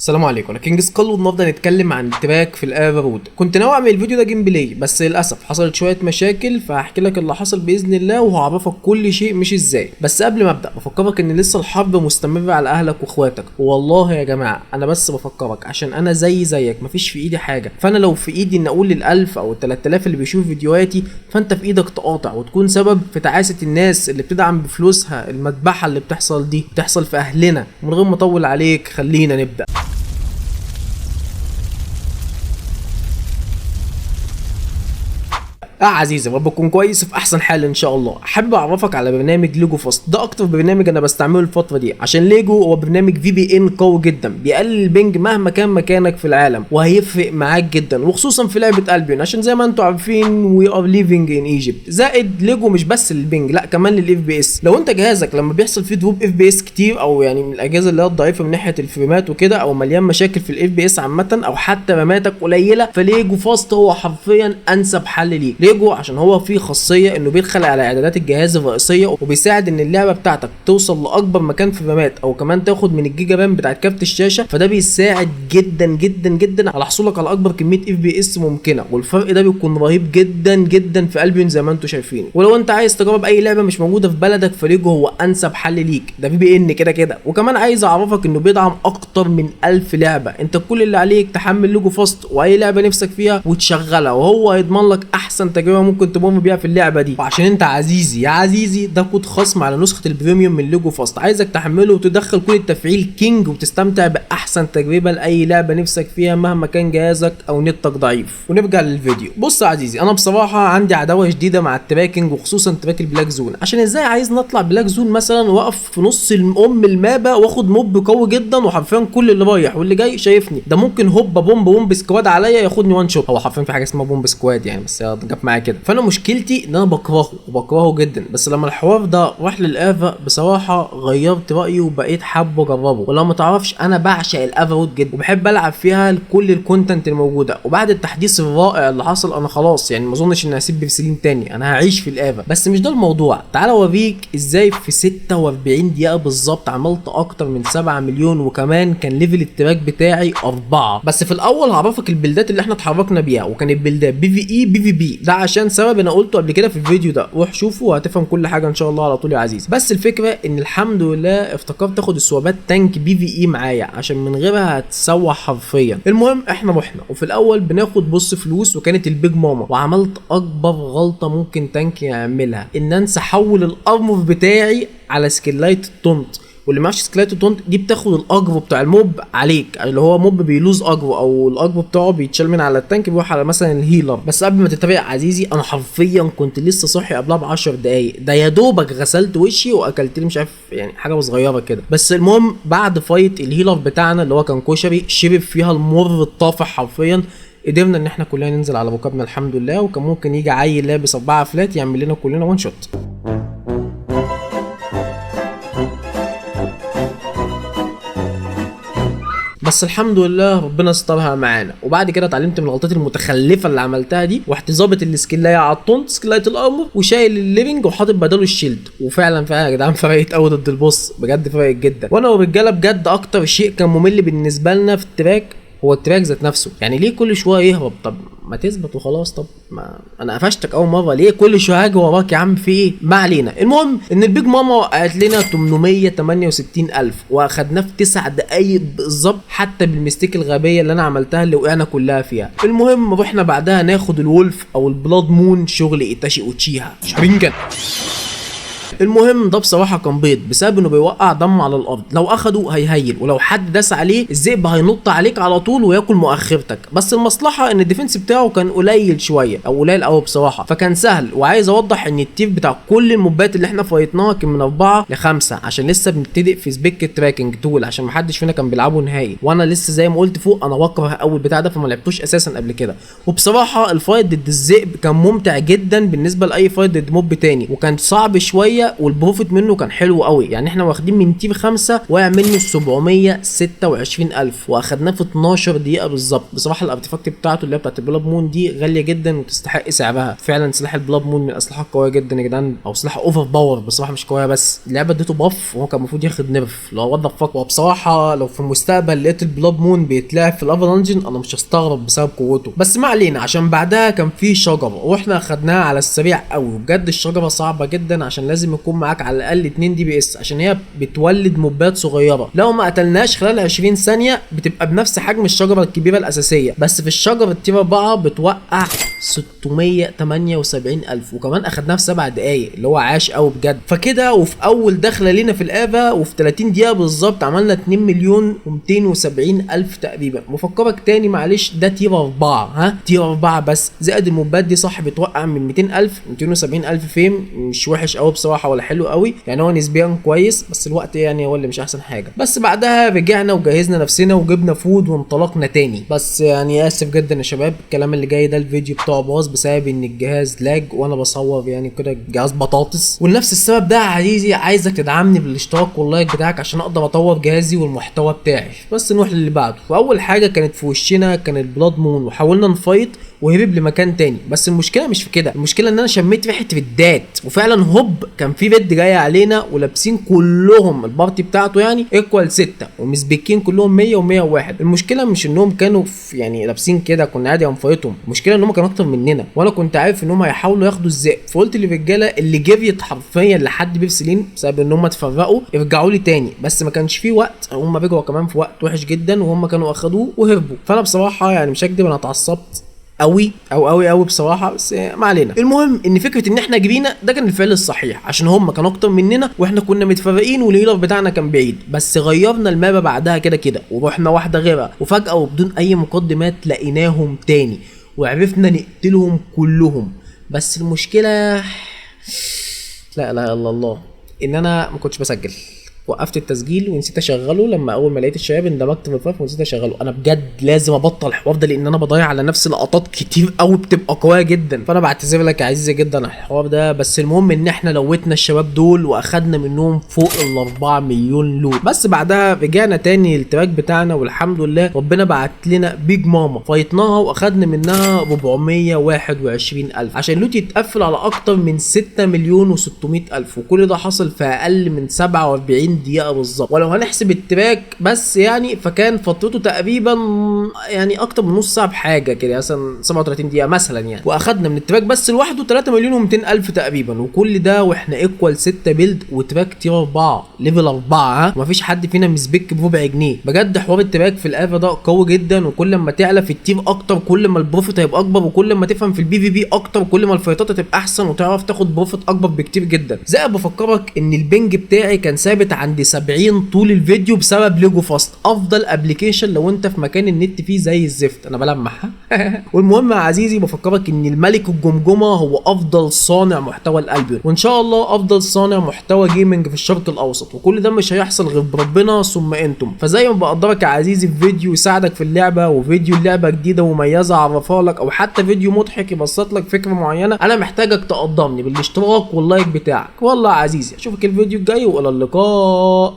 السلام عليكم، انا كينج سكال، والنهارده هنتكلم عن track في ال Ava Road. كنت ناوي اعمل الفيديو ده gameplay، بس للاسف حصلت شوية مشاكل، فهحكي لك اللي حصل باذن الله وهعرفك كل شيء مش ازاي. بس قبل ما ابدا بفكرك ان لسه الحرب مستمرة على اهلك واخواتك. والله يا جماعة انا بس بفكرك عشان انا زي زيك، مفيش في ايدي حاجة. فانا لو في ايدي ان اقول لل1000 او ال3000 اللي بيشوف فيديوهاتي، فانت في ايدك تقاطع وتكون سبب في تعاسة الناس اللي بتدعم بفلوسها المذبحة اللي بتحصل دي، بتحصل في اهلنا. من غير ما اطول عليك خلينا نبدا. عزيزي، رب تكون كويس في احسن حال ان شاء الله. حابب اعرفك على برنامج LagoFast. ده اكتر برنامج انا بستعمله الفترة دي، عشان Lago هو برنامج VPN قوي جدا، بيقلل ال ping مهما كان مكانك في العالم، وهيفرق معاك جدا، وخصوصا في لعبه البيون، عشان زي ما انتم عارفين we are living in Egypt. زائد Lago مش بس لل ping، لا كمان لل FPS. لو انت جهازك لما بيحصل فيه drop FPS كتير، او يعني من الاجهزة اللي هي الضعيفة من ناحية الفريمات وكده، او مليان مشاكل في ال FPS عامة، او حتى راماتك قليله، ف LagoFast هو حرفيا انسب حل ليك. Lago عشان هو فيه خاصية انه بيدخل على اعدادات الجهاز الرئيسية، وبيساعد ان اللعبة بتاعتك توصل لاكبر مكان في الرامات، او كمان تاخد من الجيجا RAM بتاعت كارت الشاشة، فده بيساعد جدا جدا جدا على حصولك على اكبر كمية FPS ممكنة، والفرق ده بيكون رهيب جدا جدا في البيون زي ما انتم شايفين. ولو انت عايز تجرب اي لعبه مش موجودة في بلدك، ف Lago هو انسب حل ليك، ده VPN كده كده. وكمان عايز اعرفك انه بيدعم اكتر من 1000 لعبه، انت كل اللي عليك تحمل LagoFast واي لعبه نفسك فيها وتشغلها، وهو هيضمن لك احسن تجربه ممكن تمر بيها في اللعبة دي. وعشان انت عزيزي يا عزيزي، ده كود خصم على نسخه ال premium من LagoFast، عايزك تحمله وتدخل كود التفعيل كينج وتستمتع باحسن تجربه لاي لعبه نفسك فيها مهما كان جهازك او نتك ضعيف. ونرجع للفيديو. بص يا عزيزي، انا بصراحة عندي عداوة شديدة مع ال tracking، وخصوصا track ال Black Zone. عشان ازاي عايز نطلع Black Zone مثلا واقف في نص ام المابه واخد mob قوي جدا، وحرفيا كل اللي رايح واللي جاي شايفني، ده ممكن هوبا bomb bomb squad عليا ياخدني one shot. هو حرفيا في حاجة اسمها bomb squad يعني، بس جت معايا كده. فانا مشكلتي ان انا بكرهه وبكرهه جدا، بس لما الحوار ده راح لل Ava بصراحة غيرت رايي وبقيت حابة اجربه. ولو ما تعرفش، انا بعشق ال Ava Road جدا وبحب العب فيها كل ال content الموجودة. وبعد التحديث الرائع اللي حصل انا خلاص يعني ما اظنش اني هسيب برسلين تاني، انا هعيش في ال Ava. بس مش ده الموضوع، تعال اوريك ازاي في 46 دقيقة بالظبط عملت اكتر من 7 مليون، وكمان كان level ال track بتاعي 4. بس في الاول هعرفك البلدات اللي احنا اتحركنا بيها، وكانت بلدات بي في اي بي في بي، ده عشان سبب انا قلته قبل كده في الفيديو ده، روح شوفه وهتفهم كل حاجة ان شاء الله على طول يا عزيزي. بس الفكرة ان الحمد لله افتكرت اخد السوابات tank PvE معايا، عشان من غيرها هتسوح حرفيا. المهم احنا رحنا، وفي الاول بناخد boss فلوس، وكانت ال Big Mama، وعملت اكبر غلطه ممكن tank يعملها، ان انسى احول ال armor بتاعي على سكيلايت ال taunt. واللي معاش سكيلايت ال taunt دي بتاخد ال aggro بتاع ال mob عليك، اللي هو mob بي lose aggro، او ال aggro بتاعه بيتشال من على ال tank بيروح على مثلا ال healer. بس قبل ما تتابع عزيزي، انا حرفيا كنت لسه صاحي قبلها ب 10 دقايق، ده يا دوبك غسلت وشي واكلت لي مش عارف يعني حاجة صغيرة كده. بس المهم بعد fight ال healer بتاعنا اللي هو كان كشري شرب فيها المر الطافح حرفيا، قدرنا ان احنا كلنا ننزل على ركابنا الحمد لله. وكان ممكن يجي عيل لابس 4 flat يعمل لنا كلنا one shot. بس الحمد لله ربنا سترها معانا. وبعد كده اتعلمت من الغلطات المتخلفه اللي عملتها دي، ورحت ظابط السكيلايه على ال taunt، سكيلايه ال armor، وشايل ال living وحاطط بداله ال shield. وفعلا فعلا يا جدعان فرقت قوي ضد ال boss، بجد فرقت جدا. وانا والرجاله بجد اكتر شيء كان ممل بالنسبة لنا في ال track هو ال track ذات نفسه. يعني ليه كل شوية يهرب؟ طب ما تثبت وخلاص، طب ما انا قفشتك اول مرة، ليه كل شوية هاجي وراك يا عم في ايه؟ ما علينا. المهم ان ال Big Mama وقعت لنا 868,000، واخدناه في 9 دقايق بالظبط، حتى بال mistake الغبية اللي انا عملتها اللي وقعنا كلها فيها. المهم رحنا بعدها ناخد ال wolf او ال blood moon، شغل ايتاشي اوتشيها شارينجان. المهم ده بصراحة كان بيض بسبب انه بيوقع دم على الارض، لو اخده هي heal، ولو حد داس عليه الذئب هينط عليك على طول وياكل مؤخرتك. بس المصلحة ان ال defense بتاعه كان قليل شوية او قليل قوي بصراحة، فكان سهل. وعايز اوضح ان ال tier بتاع كل الموبات اللي احنا فايتناها كان من 4 ل5، عشان لسه بنبتدئ في spec tracking tool، عشان محدش فينا كان بيلعبه نهائي، وانا لسه زي ما قلت فوق انا بكره اول بتاع ده، فما لعبتوش اساسا قبل كده. وبصراحة ال fight ضد الذئب كان ممتع جدا بالنسبة لاي fight ضد mob تاني، وكان صعب شوية عالية، وال profit منه كان حلو قوي. يعني احنا واخدين من tier 5 وقع منه 726,000، واخدناه في 12 دقيقة بالظبط. بصراحة ال artifact بتاعته اللي هي بتاعت ال Blood Moon دي غالية جدا وتستحق سعرها فعلا. سلاح ال Blood Moon من الاسلحة القوية جدا يا جدعان، او سلاح overpower بصراحة، مش قوية بس. اللعبة اديته buff وهو كان المفروض ياخد nerf، لو what the fuck. وبصراحة لو في المستقبل لقيت ال Blood Moon بيتلعب في ال AVA Dungeon انا مش هستغرب بسبب قوته. بس ما علينا، عشان بعدها كان في شجرة واحنا اخدناها على السريع قوي. وبجد الشجرة صعبة جدا عشان لازم يكون معاك على الاقل 2 DPS، عشان هي بتولد mobات صغيرة، لو ما قتلناش خلال 20 ثانية بتبقى بنفس حجم الشجرة الكبيرة الاساسية. بس في الشجرة ال tier 4 بتوقع 678,000، وكمان اخدناها في 7 دقايق اللي هو عاش قوي بجد. فكده وفي اول دخله لينا في ال AVA وفي 30 دقيقة بالظبط عملنا 2,270,000 تقريبا. مفكرك تاني معلش، ده tier 4، ها tier 4 بس زائد ال mobات دي صح بتوقع من 200,000 270,000 fame، مش وحش قوي بصراحة ولا حلو قوي، يعني هو نسبيا كويس، بس الوقت يعني هو اللي مش احسن حاجة. بس بعدها رجعنا وجهزنا نفسنا وجبنا food وانطلقنا تاني. بس يعني اسف جدا يا شباب، الكلام اللي جاي ده الفيديو بتاعه باظ بسبب ان الجهاز lag وانا بصور، يعني كده جهاز بطاطس. ولنفس السبب ده يا عزيزي عايزك تدعمني بالاشتراك وال like بتاعك عشان اقدر اطور جهازي والمحتوى بتاعي. بس نروح للي بعده. واول حاجة كانت في وشنا كان ال Blood Moon، وحاولنا ن fight وهرب لمكان تاني. بس المشكلة مش في كده، المشكلة ان انا شميت ريحه raidات، وفعلا هوب كان في raid جاي علينا ولابسين كلهم ال party بتاعته يعني equal 6 ومسبكين كلهم 100 و101. المشكلة مش انهم كانوا في يعني لابسين كده، كنا عادي هن fightهم، المشكلة ان هم كانوا اكتر مننا، وانا كنت عارف ان هم هيحاولوا ياخدوا الذئب. فقلت للرجاله اللي جريت حرفيا لحد بير سلين بسبب ان هم اتفرقوا ارجعوا لي تاني، بس ما كانش في وقت، هم رجعوا كمان في وقت وحش جدا وهم كانوا اخدوه وهربوا. فانا بصراحة يعني مش هكدب انا اتعصبت قوي او قوي قوي بصراحة، بس ما علينا. المهم ان فكرة ان احنا جرينا ده كان الفعل الصحيح عشان هم كانوا اكتر مننا واحنا كنا متفرقين وال healer بتاعنا كان بعيد. بس غيرنا ال map بعدها كده كده ورحنا واحدة غيرها، وفجاة وبدون اي مقدمات لقيناهم تاني وعرفنا نقتلهم كلهم. بس المشكلة لا اله الا الله ان انا ما كنتش بسجل، وقفت التسجيل ونسيت اشغله. لما اول ما لقيت الشباب اندمجت في ال fight ونسيت اشغله. انا بجد لازم ابطل الحوار ده لان انا بضيع على نفسي لقطات كتير قوي بتبقى قوية جدا، فانا بعتذر لك يا عزيزي جدا على الحوار ده. بس المهم ان احنا lootنا الشباب دول واخدنا منهم فوق ال 4 مليون loot. بس بعدها رجعنا تاني لل track بتاعنا والحمد لله ربنا بعت لنا Big Mama، fightناها واخدنا منها 421,000 عشان loot يتقفل على اكتر من 6,600,000، وكل ده حصل في اقل من 47 دقيقة بالظبط. ولو هنحسب ال track بس يعني فكان فترته تقريبا يعني اكتر من نص ساعة بحاجة كده، مثلا 37 دقيقة مثلا يعني. واخدنا من ال track بس لوحده 3,200,000 تقريبا، وكل ده واحنا equal 6 build و track tier 4 level 4، ها ومفيش حد فينا مسبك بربع جنيه. بجد حوار ال track في ال AVA ده قوي جدا، وكل ما تعلى في ال tier اكتر كل ما ال profit هيبقى اكبر، وكل ما تفهم في ال PvP اكتر كل ما ال fightات هتبقى احسن وتعرف تاخد profit اكبر بكتير جدا. زي بفكرك ان ال ping بتاعي كان ثابت عند 70 طول الفيديو بسبب ليجو فاست، افضل application لو انت في مكان النت فيه زي الزفت، انا بلمح. والمهم يا عزيزي بفكرك ان الملك الجمجمة هو افضل صانع محتوى الالبيون، وان شاء الله افضل صانع محتوى gaming في الشرق الاوسط، وكل ده مش هيحصل غير بربنا ثم انتم. فزي ما بقدرك يا عزيزي في فيديو يساعدك في اللعبة، وفيديو اللعبة جديدة ومميزة اعرفها لك، او حتى فيديو مضحك يبسط لك فكرة معينة، انا محتاجك تقدرني بالاشتراك وال like بتاعك. والله يا عزيزي اشوفك الفيديو الجاي والى اللقاء.